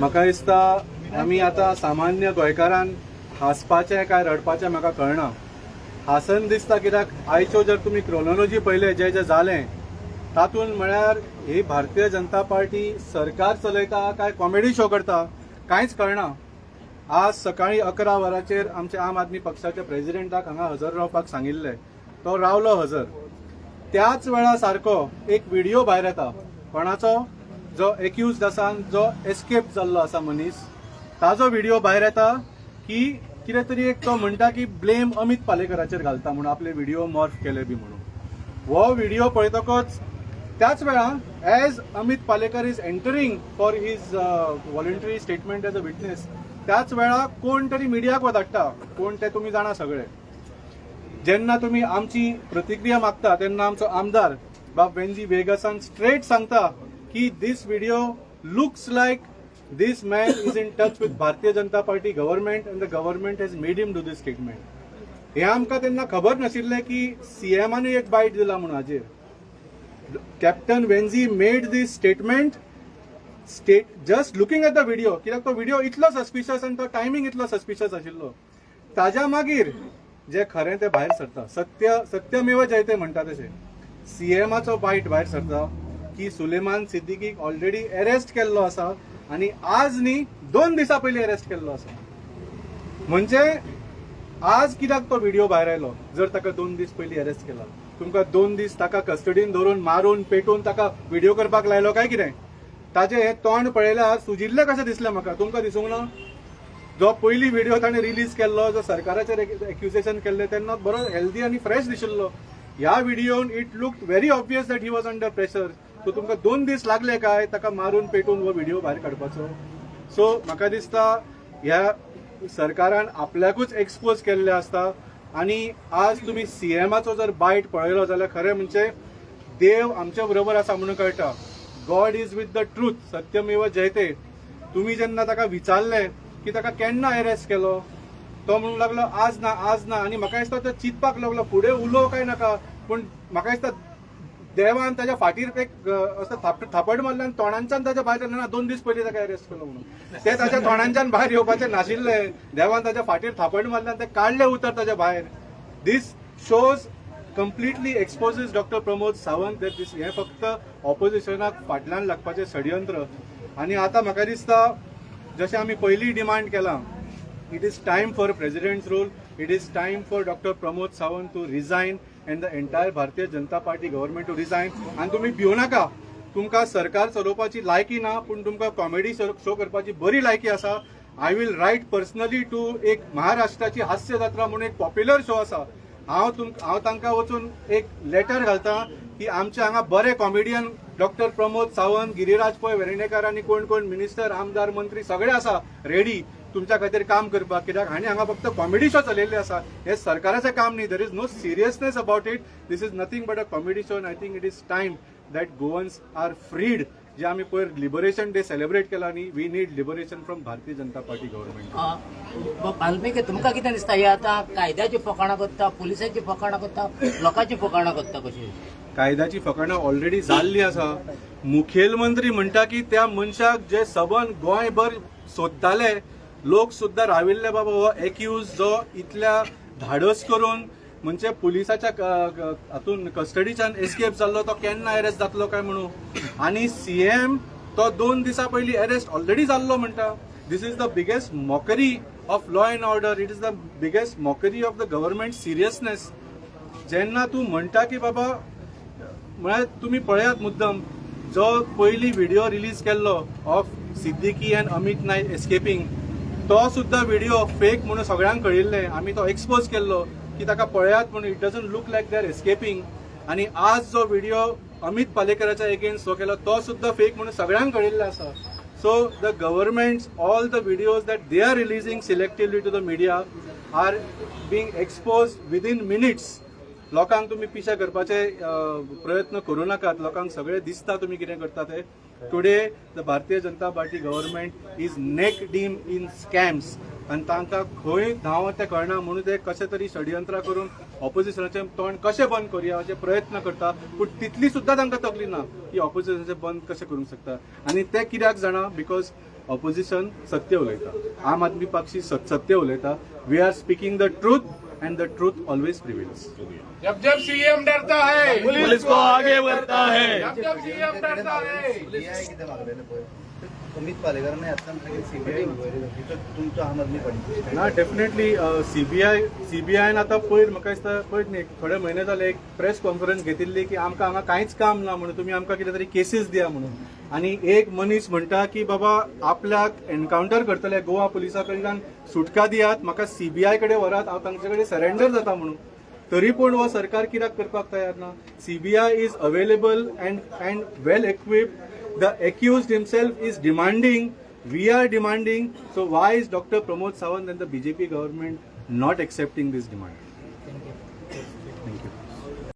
म्हाका दिसता आमी आतां सामान्य गोंयकारान हांसपाचें काय रडपाचें म्हाका कळना. हांसन दिसता कित्याक आयच्यो जर तुमी क्रोनोलॉजी पळयलें, जें जें जालें तातूंत, म्हळ्यार ही भारतीय जनता पार्टी सरकार चलयता काय कॉमेडी शो करता, कांयच कळना. आज सकाळी 11 वरांचेर आमच्या आम आदमी पक्षाच्या प्रेजिडेंटाक हांगा हजर रावपाक सांगिल्लें. तो रावलो हजर. त्याच वेळा सारको एक व्हिडिओ भायर येता. कोणाचो? जो एक्यूज आसा, जो एस्केप जाल्लो आसा मनीस, ताजो व्हिडिओ भायर येता की कितें तरी एक तो म्हणटा की ब्लेम अमित पालेकराचेर घालता म्हणून, आपले व्हिडिओ मॉर्फ केले बी म्हणून. हो व्हिडिओ पळयतकच त्याच वेळा, as Amit Palekar is entering for his voluntary statement as a witness, त्याच वेळा कोण तरी मिडियाक धाडटा. कोण ते तुमी जाणा सगळे. जेन्ना तुमी आमची प्रतिक्रिया मागता तेन्ना आमचो आमदार बाब वेन्झी वेगसान स्ट्रेट सांगता की this video looks like this man is in touch with Bharatiya Janata Party government and the government has made him do this statement. हें आमकां तेन्ना खबर नाशिल्लें की सीएमानूय एक बायट दिला म्हणून हाजेर. Captain Venzy made this statement state just looking at the video, कित्याक तो व्हिडिओ इतलो सस्पिशियस आनी तो टायमींग इतलो सस्पिशियस आशिल्लो. ताज्या मागीर जे खरें तें भायर सरता. सत्य सत्यमेव जयते म्हणटा तशें सीएमाचो बायट भायर सरता की सुलेमान सिद्दीकीक ऑलरेडी अरेस्ट केल्लो आसा आनी आज न्ही, 2 दिसां पयलीं अरेस्ट केल्लो आसा. म्हणजे आज कित्याक तो व्हिडिओ भायर आयलो जर ताका 2 दीस पयलीं अरेस्ट केला? तुमकां 2 दीस ताका कस्टडीन धरून, मारून पेटून ताका व्हिडिओ करपाक लायलो काय कितें? ताजें हें तोंड पळयल्यार सुजिल्लें कशें दिसलें म्हाका. तुमकां दिसूंक ना? जो पयली व्हिडिओ ताणें रिलीज केल्लो, जो सरकाराचेर एक्युजेशन केल्लें, तेन्ना बरो हेल्दी आनी फ्रेश दिशिल्लो. ह्या व्हिडिओन it look very obvious that he was under pressure. So तुमकां 2 दीस लागले काय ताका मारून पेटून हो व्हिडिओ भायर काडपाचो? सो म्हाका दिसता ह्या सरकारान आपल्याकूच एक्सपोज केल्लें आसता. आनी आज तुमी सीएमाचो जर बायट पळयलो जाल्यार खरें म्हणजे देव आमच्या बरोबर आसा म्हणून कळटा. God is with the truth. सत्यमेव जयते. तुम्ही जेन्ना ताका विचारलें की ताका केन्ना अरेस्ट केलो, तो म्हणूंक लागलो आज ना, आज ना. आनी म्हाका दिसता तो चिंतपाक लागलो फुडें उलोवं काय नाका. पूण म्हाका दिसता देवान ताच्या फाटीर एक असो थापट मारलें आनी तोंडांच्यान ताच्या भायर येयलें ना, 2 दीस पयलीं ताका अरेस्ट केलो म्हणून. ते ताच्या तोंडांच्यान भायर येवपाचें नाशिल्लें. देवान ताच्या फाटीर थापट मारलें आनी ते काडलें उतर ताच्या भायर. This shows, completely exposes Doctor Pramod Sawant that this हें फक्त ऑपोजिशनाक फाटल्यान लागपाचें षडयंत्र. आनी आतां म्हाका दिसता, जशें आमी पयलीं डिमांड केलां, it is time for President's rule. It is time for Doctor Pramod Sawant to resign and the entire Bharatiya Janata Party government to resign. आनी तुमी भिवू नाका. तुमकां सरकार चलोवपाची लायकी ना, पूण तुमकां कॉमेडी शो करपाची बरी लायकी आसा. I will write personally to एक महाराष्ट्राची हास्य जात्रा म्हणून एक पॉप्युलर शो आसा. हांव तांकां वचून एक लेटर घालता की आमचे हांगा बरे कॉमेडियन डॉक्टर प्रमोद सावंत, गिरिराज पै वेर्णेकर आनी कोण कोण मिनिस्टर, आमदार, मंत्री सगळे आसा रेडी तुमच्या खातीर काम करपाक. कित्याक हांणी हांगा फक्त कॉमेडी शो चलयल्ले आसा. हे सरकाराचें काम न्ही. There is no seriousness about it. This is nothing but a comedy show. I think it is time that Goans are freed. जे आमी पयर लिबरेशन डे सेलिब्रेट केला न्ही, we need liberation from Bharatiya Janata Party government. Valmiki, तुमकां कितें दिसता, हे आतां कायद्याची फकाणां करता, पुलिसांची फकाणां करता, लोकांची फकाणां करता कशी? कायद्याची फकाणां ऑलरेडी जाल्ली आसा. मुखेलमंत्री म्हणटा की त्या मनशाक जे सबंद गोंयभर सोदताले, लोक सुद्दां राविल्ले, बाबा हो एक्यूज जो इतल्या धाडस करून म्हणजे पुलिसाच्या हातून कस्टडीच्यान एस्केप जाल्लो, तो केन्ना अरेस्ट जातलो काय म्हणून. आनी सीएम तो 2 दिसां पयलीं अरेस्ट ऑलरेडी जाल्लो म्हणटा. This is the biggest mockery of law and order. It is the biggest mockery of the government seriousness. जेन्ना तूं म्हणटा की बाबा, म्हळ्यार तुमी पळयात मुद्दम, जो पयली व्हिडिओ रिलीज केल्लो of Siddiqui and Amit Naik escaping, तो सुद्दां व्हिडिओ फेक म्हणून सगळ्यांक कळिल्लें. आमी तो एक्सपोज केल्लो की ताका पळयात म्हणून, it doesn't look like they are escaping. आनी आज जो व्हिडिओ अमित पालेकराच्या एगेन्स्ट जो केलो, तो सुद्दां फेक म्हणून सगळ्यांक कळिल्लें आसा. So the government, all the videos that they are releasing selectively to the media are being exposed within minutes. लोकांक तुमी पिशे करपाचे प्रयत्न करूं नाकात. लोकांक सगळें दिसता तुमी कितें करता ते. Today the Bharatiya Janata Party government is neck deep in scams आनी तांकां खंय धांव तें कळना, म्हणून ते कशें तरी षडयंत्रां करून ऑपोजिशनाचें तोंड कशें बंद करुया अशे प्रयत्न करता. पूण तितली सुद्दां तांकां तकली ना की ऑपोजिशनाचें बंद कशें करूंक शकता. आनी ते कित्याक जाणा, because ऑपोजिशन सत्य उलयता, आम आदमी पक्षी सत्य उलयता. We are speaking the truth and the truth always prevails. जब जब सीएम डरता है, पुलिस को आगे बढ़ता है. जब जब सीएम डरता है. सीबीआय कितें मागलेलें पळय, अमित पालेकरान आतां म्हणटा सीबीआय इन्क्वायरी जावची, तर तुमचो आम आदमी पार्टी ना, डेफिनेटली सीबीआय, सीबीआयन आतां पयर म्हाका दिसता पयर न्ही, थोडे म्हयने जाले, एक प्रेस कॉन्फरन्स घेतिल्ली की आमकां हांगा कांयच काम ना म्हणून, तुमी आमकां कितें तरी केसीस दिया म्हणून. आनी एक मनीस म्हणटा की बाबा आपल्याक एनकावंटर करतले गोवा पुलिसा कडल्यान सुटका दियात, म्हाका सीबीआय कडेन व्हरात, हांव तांचे कडेन सरेंडर जाता म्हणून. तरी पूण हो सरकार कित्याक करपाक तयार ना? CBI is available and well equipped. The accused himself is demanding, we are demanding. So why is Doctor Pramod Sawant and the BJP government not accepting this demand?